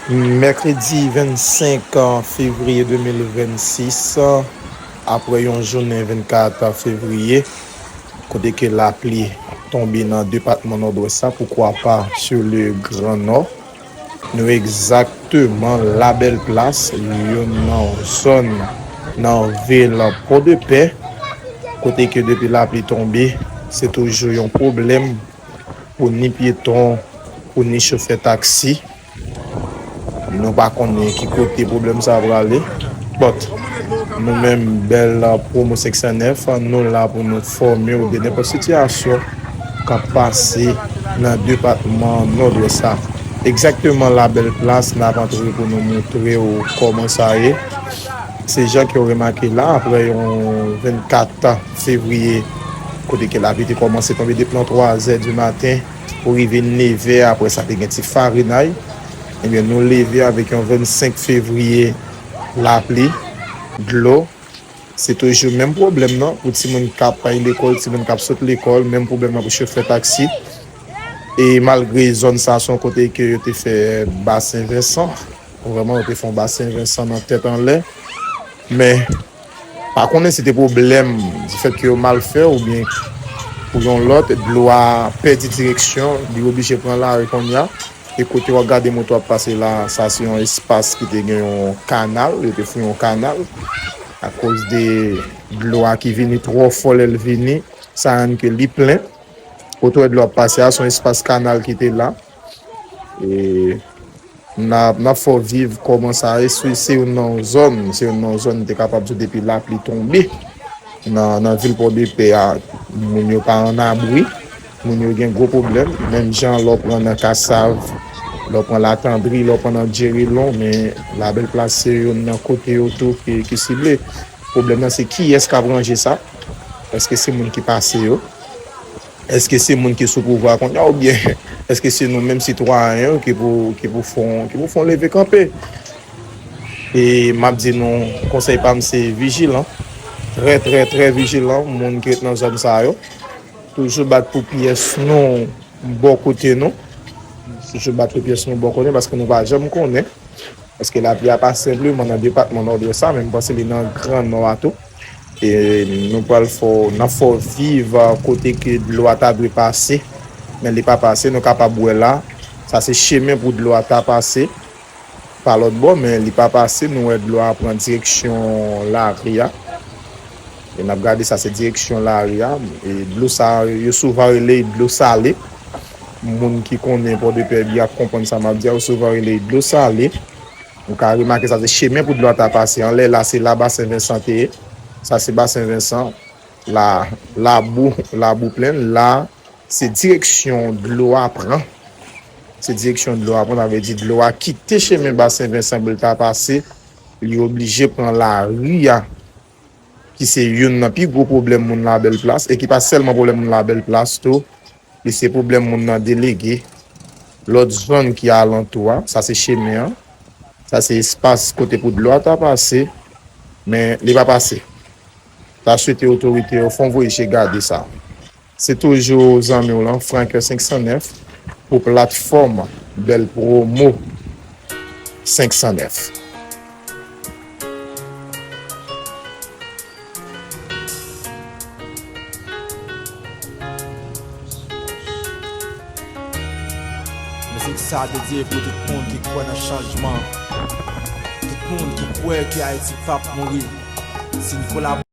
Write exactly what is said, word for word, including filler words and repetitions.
Mèkredi vennsenk fevriye de mil vennsis, apre yon jounen vennkat fevriye, kote ke lapli tonbe nan depatman Nòdwès la, poukwa pa sur le Grand Nord. Nou egzakteman Labèl Plas, youn nan zòn nan vil Pòdepè, kote ke depi lapli tonbe, se toujou yon pwoblèm pou ni pyeton, pou ni chofè taksi. Nou pa konnen ki kote pwoblèm sa a prale. But, nou menm, Bèl Pwomo senk san nèf, nou la pou nou enfòme w de nenpòt sitiyasyon k ap pase nan depatman Nòdwès la. Egzakteman Labèl Plas, n ap antre pou nou montre w kòman sa ye. Se jan ke w remake la, apre yon vennkat fevriye, kote ke lapli te kòmanse tonbe depi nan twa zè di maten pou rive neve, apre sa te gen ti farinay. Ebyen, nou leve avèk yon vennsenk fevriye, lapli, dlo. Se toujou menm pwoblèm nan pou timoun k ap al lekòl, timoun k ap sot lekòl, menm pwoblèm nan pou chofè taksi. E malgre zòn sa se yon kote ke yo te fè Basen Vensan, vrèman, yo te fè yon Basen Vensan nan tèt anlè. Men, pa konnen si te pwoblèm difèt ke yo mal fè oubyen pou yon lòt, dlo a pèdi direksyon, li oblije pran lari kounye a. E kote w ap gade moto ap pase la, sa se yon espas ki te gen yon kanal, yo te fouye yon kanal. Akoz de dlo a ki vini twò fò lè l vini, sa rann ke li plen. Kote w wè dlo ap pase a, se yon espas kanal ki te la. E n ap, n ap fè w viv kòman sa ye, se, se youn nan zòn, se youn nan zòn te kapab di w depi lapli tonbe nan, nan vil Pòdepè a, moun yo pa an abri, moun yo gen gwo pwoblèm, menm jan lè w pran nan Kasav, lè w pran Latandri, lè w pran nan Djerilon, men Labèl Plas se youn nan kote yo tou ki, ki sible. Pwoblèm nan se kiyès k ap ranje sa? Èske se moun ki pase yo? Èske se moun ki sou pouvwa kounye a oubyen èske se nou menm sitwayen yo ki pou, ki pou fè yon, ki pou fè yon leve kanpe? E m ap di nou, konsèy pa m se vijilan, trè, trè, trè vijilan, moun ki ret nan zòn sa yo. Toujou bat pou pyès nou bò kote nou. Toujou bat pou pyès nou bò kote nou, paske nou pa janm konnen. Paske lapli a pa senpleman nan depatman Nòdwès la, men m panse li nan Gran Nò a tou. E nou pral fè w, n ap fè w viv, a, kote ke dlo a ta dwe pase, men li pa pase. Nou kapab wè la, sa se chemen pou dlo a ta pase pa lòt bò, men li pa pase. Nou wè dlo a pran direksyon lari a. E n ap gade sa, se direksyon lari a. E dlo sa, yo souvan rele dlo sale. Moun ki konnen Pòdepè byen ap konprann sa m ap di a, yo souvan rele dlo sale. Ou ka remake sa, se chemen pou dlo a ta pase. Anlè la, se la Basen Vensan te ye. Sa se Basen Vensan. La, labou, labou plenn. La, se direksyon dlo a pran. Se direksyon dlo a pran, sa vle di dlo a kite chemen Basen Vensan pou l ta pase. Li oblije pran lari a, ki se youn nan pi gwo pwoblèm moun Labèl Plas, e ki pa sèlman pwoblèm moun Labèl Plas tou, li se pwoblèm moun nan Delege, lòt zòn ki alantou a, sa se chemen an, sa se espas kote pou dlo a ta pase, men li pa pase. Ta swete otorite yo fè yon voye je gade sa. Se toujou zanmi w lan, Frank senk san nèf, pou platfòm Bèl Pwomo senk san nèf. Mizik sa dedye pou tout moun ki kwè nan chanjman. Tout moun ki kwè ke Ayiti p ap mouri. Si n kolabore